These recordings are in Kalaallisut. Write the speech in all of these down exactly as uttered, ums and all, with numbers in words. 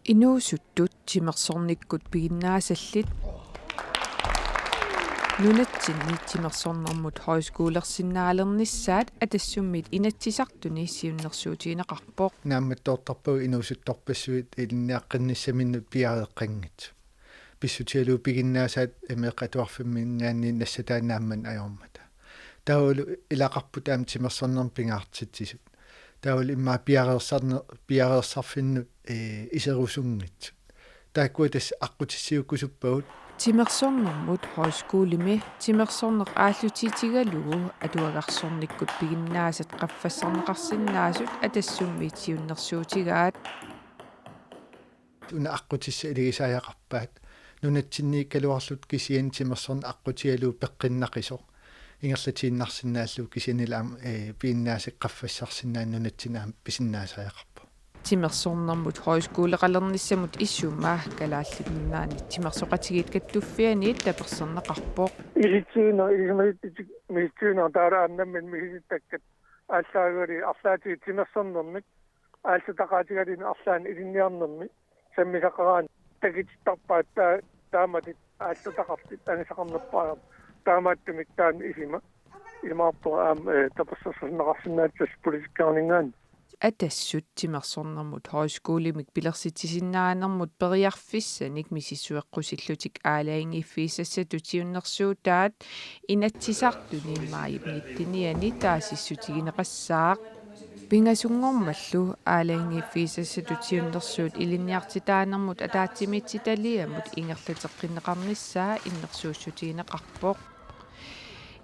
Inuusuttut timersornikkut piginnaasallit. Nunatsinni timersornermut højskolersinnaalernissaat Atassummiit Inatsisartuni siunnersuutigineqarpoq. Naammattoortarpagut inuusuttorpassuit ilinniaqqinnissaminnut piareeqqanngitsut. Pissutigalugu piginnaasaat Ameerikap Atuarfimminngaanniit nassataa naammaneq ajormata. Taavalu ilaqarput aamma timersornermut pingaartitsisut. Taavalu immaqa piareersarne-, piareersarfinnut, ee, iserusunngitsut. Taakkua tassa aqqutissiuukkusuppagut. Timersornermut højskolemi timersorneq aallutiitigalugu atuagarsornikkut piginnaasat qaffassarneqarsinnaasut Atassummiit siunnersuutigaat. Una aqqutissat iligisariaqarpaat. Nunatsinniikkaluarluta kisianni timersorneq aqqutigalugu peqqinnaqisoq. Ingerlatiinnarsinnaallugu kisiannili aamma, ee, piginnaasat qaffassarsinnaanani nunatsinni aamma pisinnaasariaqarpoq. Timersornermut højskoleqalernissamut isuma Kalaallit Nunaanni Timersoqatigiit Kattuffianniit taperserneqarpoq. Ilitsuineq, ilisimasutsit misissuineq taavalu aamma nammineq misissutakkat aallaavigalugit arlaatigut timersornermik aallutaqaatigalugit arlaannik ilinniarnermi sammisaqaraanni takutittarpaat taa-, taamatit aallutaqartut anisaqarnerpaajat. Taamaattumik taanna isima imaappoq aamma, ee, tapersersorneqarsinnaassasut politikkerninngaanniit. Atassut timersornermut højskolemik pilersitsisinnaanermut periarfissanik misissueqqusillutik aalajangiiffigisassatut siunnersuutaat Inatsisartuni maajip nittenianni taasissutigineqassaaq. Pingasunngormallu aalajangiiffigisassatut siunnersuut ilinniartitaanermut ataatsimiititaliamut ingerlateqqinneqarnissaa innersuussutigineqarpoq.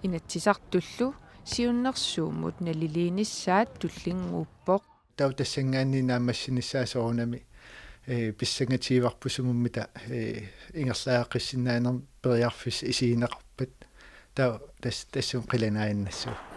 Inatsisartullu siunnersuummut naliliinissaat tullinnguuppoq. Taava tassanngaanniit naammassinissaa soorunami, ee, pissangatigivarput sumut-mita, ee, ingerlariaqqissinnaanermut periarfissat isigineqarpat. Taava tas-, tassunga qilanaannassaaq.